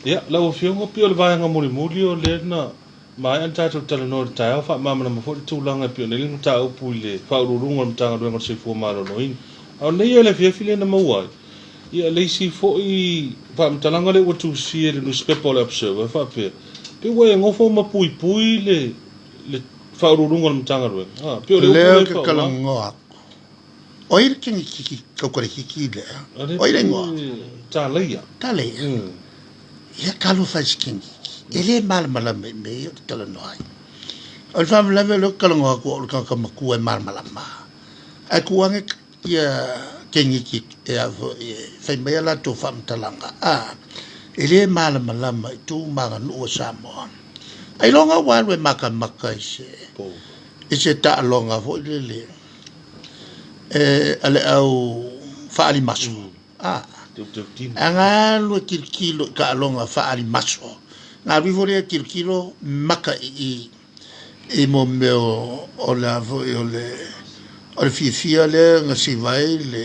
Ia, lau Afioga, pei o le vaega mulimuli o lea na maea ona tatou talanoa i le taeao, faamalamalama foi le tulaga e pei ona i ai le mataupu i le Faauluuluga o le Matagaluega o le Soifua Maloloina. A o nei le afiafi lea na maua ai, ia le isi foi faamatalaga lea ua tusia i le nusipepa o le Observer e faapea, pei ua e nofo ma puipui le le Faauluuluga o le Matagaluega. A, pei o le upu Lea lea ou e te faaaoga. talanoa atu. O ai le kengekiki kaukalekiki lea? A lea O ai le igoa? pe Tāleia. Tāleia. Ia talofa i se kengekiki. E le malamalama i mea ia ou te talanoa ai. O le faalavelave o lea ou te talanoa atu au o le tagata matua e malamalama. Ae tuu ane ia kengeki e a foi e fai mai a latou faamatalaga, a, e le malamalama i tu ma aganuu a Samoa. Ailoga ua alu e matamata i se i se taaloga foi lele e a le au faalimaso. A, a na alu e tilotilo i taaloga faalimaso, na alu ifo lea e tilotilo maka i i i mo mea o le a foi o le o le fiafia lea na siva ai le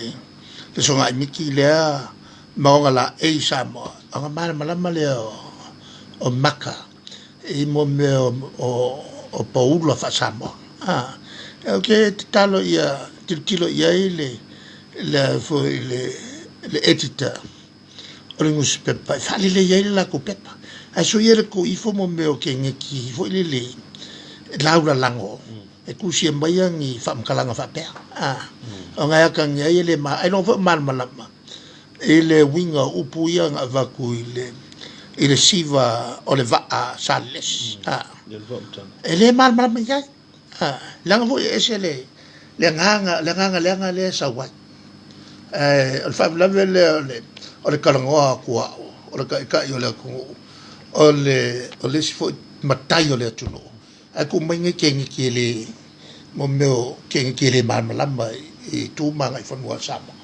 le sogai miti lea ma ona laei i Samoa, ona malamalama lea o maka i mo mea o paula faa-Samoa. A, ou te tatalo ia tilotilo i ai le le foi le le editor o le nusipepa e faalelei ai le latou pepa. Ae soia le tuu ifo mo mea o keneti foi lele laulalago e tusia mai ni faamatalaga faapea. A, ona e atagia ai e le ma, ailoga foi o malamalama i le uiga o upu ia na avatu i le i le siva o le vaa sa Salelesi. A, e le malamalama i ai. A, leaga foi e ese le le agaga le agaga leaga lea e sau ai. Ae o le faalavelave lea o le o le talanoa atu o au, o le taitai o le atunuu, o le o le isi foi matai o le atunuu, ae tuu mai nei keneti e le mo mea o keneti e le malamalama i tu ma agai fanua a Samoa.